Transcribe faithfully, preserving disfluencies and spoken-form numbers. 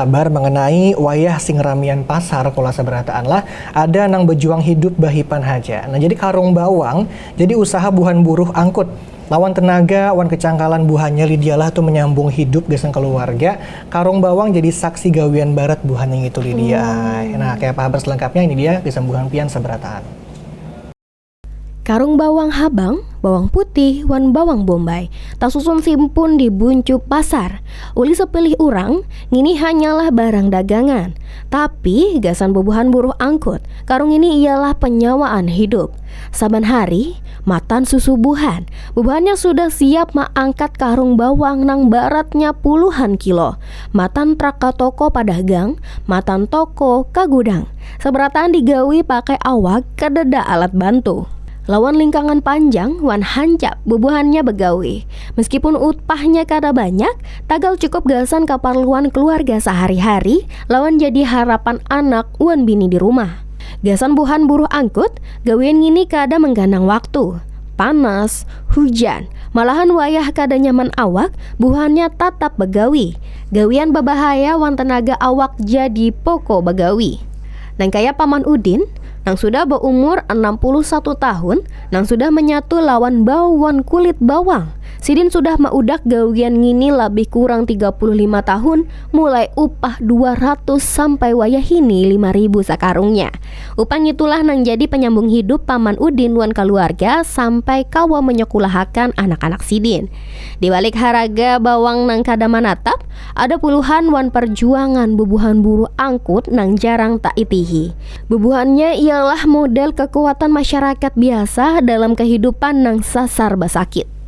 Kabar mengenai wayah sing ramian pasar kula sabarataan lah, ada nang bejuang hidup bahipan haja. Nah, jadi karung bawang jadi usaha buhan buruh angkut. Lawan tenaga wan kecangkalan buhannya Lydia lah tu menyambung hidup gasan keluarga. Karung bawang jadi saksi gawian barat buhannya ngitu Lydia. Hmm. Nah, kayak apa habar selengkapnya ini dia gasan buhan pian sabarataan. Karung bawang habang, bawang putih, wan bawang bombay tasusun simpun di buncu pasar. Ulih sepilih urang, ngini hanyalah barang dagangan. Tapi gasan bubuhan buruh angkut, karung ini ialah penyawaan hidup. Saban hari, matan susubuhan, bubuhannya sudah siap maangkat karung bawang nang baratnya puluhan kilo. Matan trak ka toko padagang, matan toko ka gudang. Sabarataan digawi pakai awak kadada alat bantu. Lawan lingkangan panjang wan hancap bubuhannya bagawi. Meskipun upahnya kada banyak, tagal cukup gasan kaparluan keluarga sahari-hari lawan jadi harapan anak wan bini di rumah. Gasan buhan buruh angkut, gawian ngini kada mengganang waktu. Panas, hujan, malahan wayah kada nyaman awak, buhannya tatap bagawi. Gawian babahaya wan tenaga awak jadi poko bagawi. Nang kaya Paman Udin, nang sudah baumur enam puluh satu tahun, nang sudah menyatu lawan bau wan kulit bawang. Sidin sudah maudak gawian ngini labih kurang tiga puluh lima tahun, mulai upah dua ratus sampai wayahini lima ribu sakarungnya. Upah ngitulah nang jadi penyambung hidup Paman Udin wan kaluarga sampai kawa menyekulahakan anak-anak sidin. Di balik haraga bawang nang kada manatap, ada puluhan wan perjuangan bubuhan buruh angkut nang jarang taitihi. Bubuhannya ialah model kekuatan masyarakat biasa dalam kehidupan nang sasar basakit.